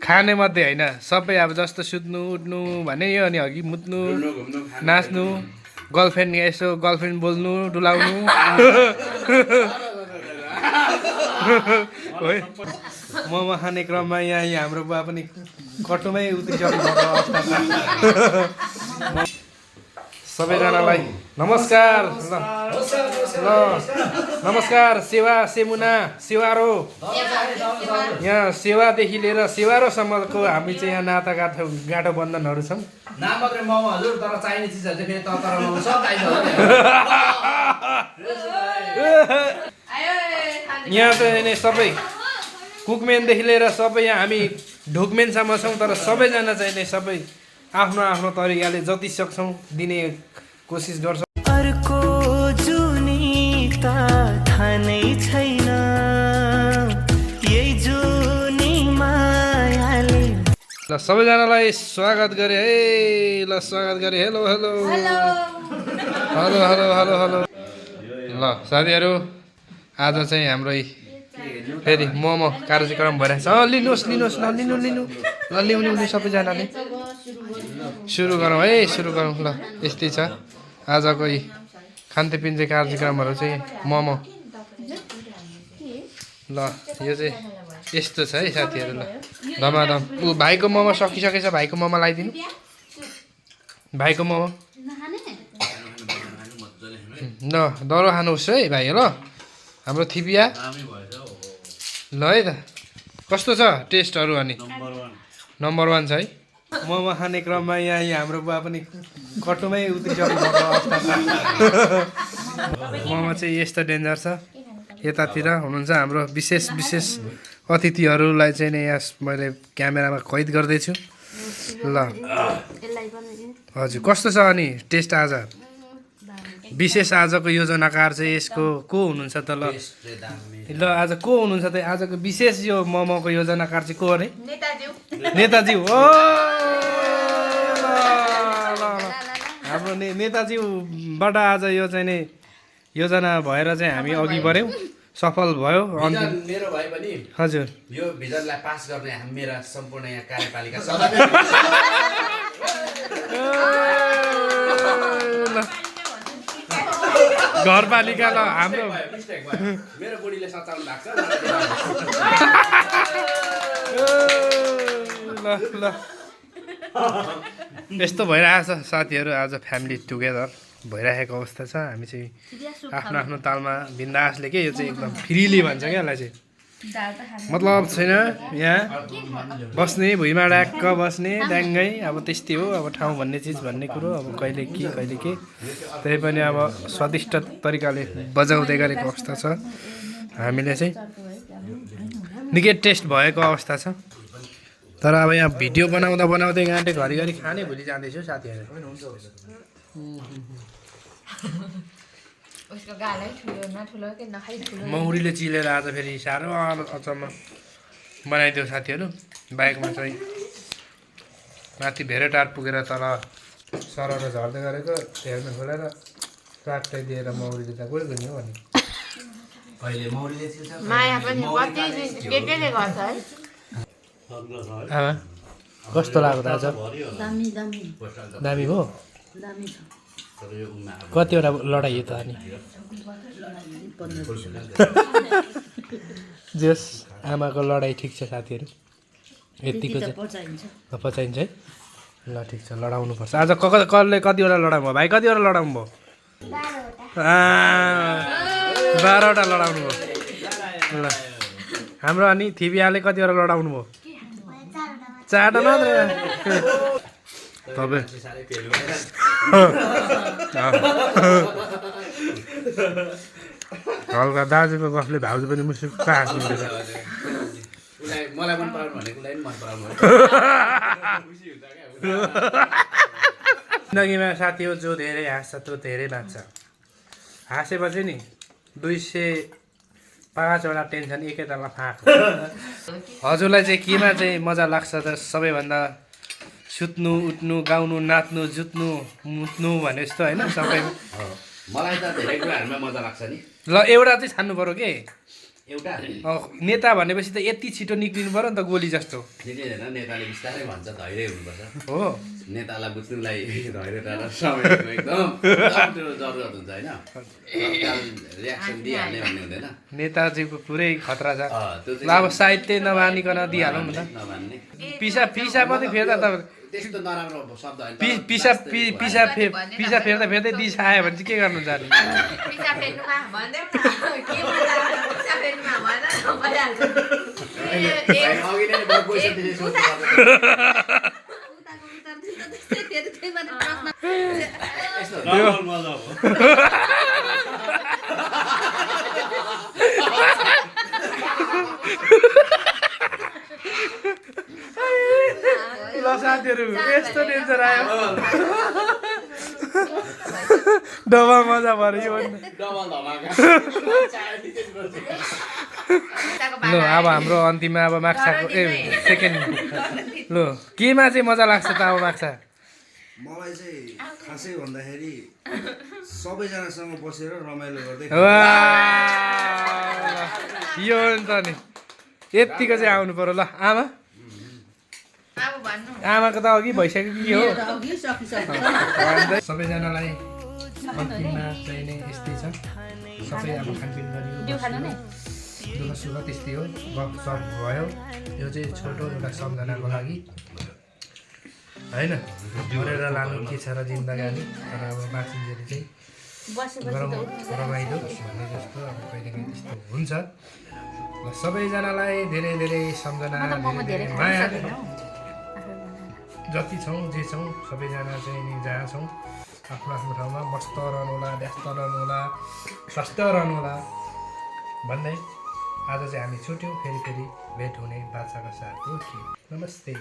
खाने मध्ये होइन सबै अब जस्तो सुत्नु उठ्नु भने यो अनि अघि मुत्नु नाच्नु गर्लफ्रेन्ड यसो गर्लफ्रेन्ड बोल्नु डुलाउनु मोमो खाने क्रममा यहाँ हाम्रो बुवा पनि कटुमै उत्रिसक्नु भएको अवस्था छ सबैजनालाई नमस्कार ल नमस्कार सेवा सेमुना सेवारो यहाँ सेवादेखि लिएर सेवारोसम्मको हामी चाहिँ यहाँ नाता गाँठो बन्धनहरू छौँ नाम मात्रै मोमो हजुर तर चाहिने चिजहरू चाहिँ फेरि तर मोमो सब चाहिन्छ यहाँ चाहिँ सबै कुकमेनदेखि लिएर सबै यहाँ हामी ढुकमेनसम्म छौँ तर सबैजना चाहिँ नि सबै आफ्नो आफ्नो तरिकाले जति सक्छौँ दिने कोसिस गर्छौँ अर्को जुनी त थानै छैन यही जुनी मायाले ल सबैजनालाई स्वागत गरे है ल स्वागत गरे hello hello hello hello hello hello ल साथीहरू आज चाहिँ हाम्रो फेरि मोमो कार्यक्रम भइरहेको छ लिनुहोस् लिनुहोस् ल लिनु लिनु ल ल्याउनु सबैजनाले सुरु गरौँ है सुरु गरौँ ल यस्तै छ आजको खानपिउने कार्यक्रमहरू चाहिँ मोमो ल यो चाहिँ यस्तो छ है साथीहरू ल धमाधम ऊ भाइको मोमो सकिसकेछ भाइको मोमो लगाइदिनु भाइको मोमो ल दरो खानुहोस् है भाइ ल हाम्रो थिपिया ल है त कस्तो छ टेस्टहरू अनि नम्बर 1 छ है मोमो खाने क्रममा यहाँ हाम्रो बुवा पनि कटुमै उत्रिसक्नु भएको अवस्था छ मोमो चाहिँ यस्तो डेन्जर छ यतातिर हुनुहुन्छ हाम्रो विशेष अतिथिहरूलाई चाहिँ नि यहाँ मैले क्यामेरामा कैद गर्दैछु ल हजुर कस्तो छ अनि टेस्ट आज विशेष आजको योजनाकार चाहिँ यसको को हुनुहुन्छ त ल आज को हुनुहुन्छ त आजको विशेष यो मोमोको योजनाकार चाहिँ को अरे नेताज्यू हो हाम्रो नेताज्यूबाट आज यो चाहिँ नि योजना भएर चाहिँ हामी अघि बढ्यौँ सफल भयो अन्तिम मेरो भाइ पनि हजुर यो भिजनलाई पास गर्ने मेरा सम्पूर्ण यहाँ कार्यपालिका घरपालिका ल हाम्रो मेरो बुढीले सचाउनु लाग्छ ल ल यस्तो भइरहेछ साथीहरू आज फ्यामिली टुगेदर भइरहेको अवस्था छ हामी चाहिँ आफ्नो आफ्नो तालमा बिन्दासले के यो चाहिँ एकदम फ्रिली भन्छ क्या यसलाई चाहिँ मतलब छैन यहाँ बस्ने भुइँमा ड्याक्क बस्ने ड्याङ्गै अब त्यस्तै हो अब ठाउँ भन्ने चिज भन्ने कुरो अब कहिले के त्यही पनि अब स्वादिष्ट तरिकाले बजाउँदै गरेको अवस्था छ हामीले चाहिँ निकै टेस्ट भएको अवस्था छ तर अब यहाँ भिडियो बनाउँदै गाँटे घरिघरि खाने भुलि जाँदैछु साथीहरू मौरीले चिलेर आज फेरि साह्रो अचम्म बनाइदियो साथीहरू बाइकमा चाहिँ माथि धेरै टाढ पुगेर तल सरर झर्दै गरेको हेर्नु खोलेर ट्राक्टै दिएर मौरीले त गयो नि हो आमा कस्तो लाग्यो त आज दामी हो कतिवटा लडाइयो त अनि जस आमाको लडाइँ ठिक छ साथीहरू यतिको चाहिँ पचाइन्छ है ल ठिक छ लडाउनुपर्छ आज कसले कतिवटा लडाउनु भयो भाइ कतिवटा लडाउनु भयो 12वटा लडाउनु भयो ल हाम्रो अनि थिबियाले कतिवटा लडाउनु भयो 4वटा मात्रै तपाईँ हल्का दाजुको गफले भाउजू पनि मुसुक्क हाँस्नुहुँदैछ जिन्दगीमा साथी हो जो धेरै हाँस्छ त्यो धेरै बाँच्छ हाँसेपछि नि 205वटा टेन्सन एकैतालमा फाँक हजुरलाई चाहिँ केमा चाहिँ मजा लाग्छ त सबैभन्दा सुत्नु उठ्नु गाउनु नाच्नु जुत्नु मुत्नु भने जस्तो होइन सबै मलाई त धेरै कुराहरुमा मजा लाग्छ नि ल एउटा चाहिँ छान्नु पर्यो के एउटा नेता भनेपछि त यति छिटो निक्लिनु पर्यो नि त गोली जस्तो निक्लिँदैन नेताले बिस्तारै भन्छ धैर्य हुनुपर्छ हो नेतालाई बुझ्नुलाई धैर्य र समयको एकदम जरुरत हुन्छ होइन तत्काल रियाक्सन दिइहाल्ने भन्ने हुँदैन नेताजीको पुरै खतरा छ त्यो ल अब साहित्य नमानिकन दिइहालौँ न त नमान्ने पिसा मात्रै फेर्दा त त्यस्तो नराम्रो शब्द होइन पिसा फेर्दा फेर्दै दिस आयो भने चाहिँ के गर्नु जाने पिसा फेर्नुमा भन्दैम न के मजा पिसा फेर्नुमा भन भइहाल्छ अघि नै बरु पैसा दिने सोच्नु ल साथीहरू यस्तो डेन्जर आयो डबल मजा भयो यो डबल धमाका ल अब हाम्रो अन्तिममा अब माक्साको सेकेन्ड ल केमा चाहिँ मजा लाग्छ त अब माक्सा मलाई चाहिँ खासै भन्दाखेरि सबैजनासँग बसेर रमाइलो गर्दै यो हो नि त नि यत्तिको चाहिँ आउनु पर्यो ल आमा अब भन्नु आमाको त अघि भइसक्यो कि हो सबैजनालाई अन्तिममा चाहिँ नै यस्तै छ सबै अब खानपिन गरियो दुःख सुख त्यस्तै हो गफसफ भयो यो चाहिँ छोटो एउटा सम्झनाको लागि होइन जोडेर लानु के छ र जिन्दगानी तर अब बाँचिन्जेली चाहिँ रमाइलो भन्ने जस्तो अब कहिलेकाहीँ त्यस्तो हुन्छ ल सबैजनालाई धेरै धेरै सम्झना धेरै माया जति छौँ जे छौँ सबैजना चाहिँ नि जहाँ छौँ आफ्नो आफ्नो ठाउँमा मस्त रहनुहोला व्यस्त रहनुहोला स्वस्थ रहनुहोला भन्दै आज चाहिँ हामी छुट्यौँ फेरि भेट हुने बाचाको साथ ओके नमस्ते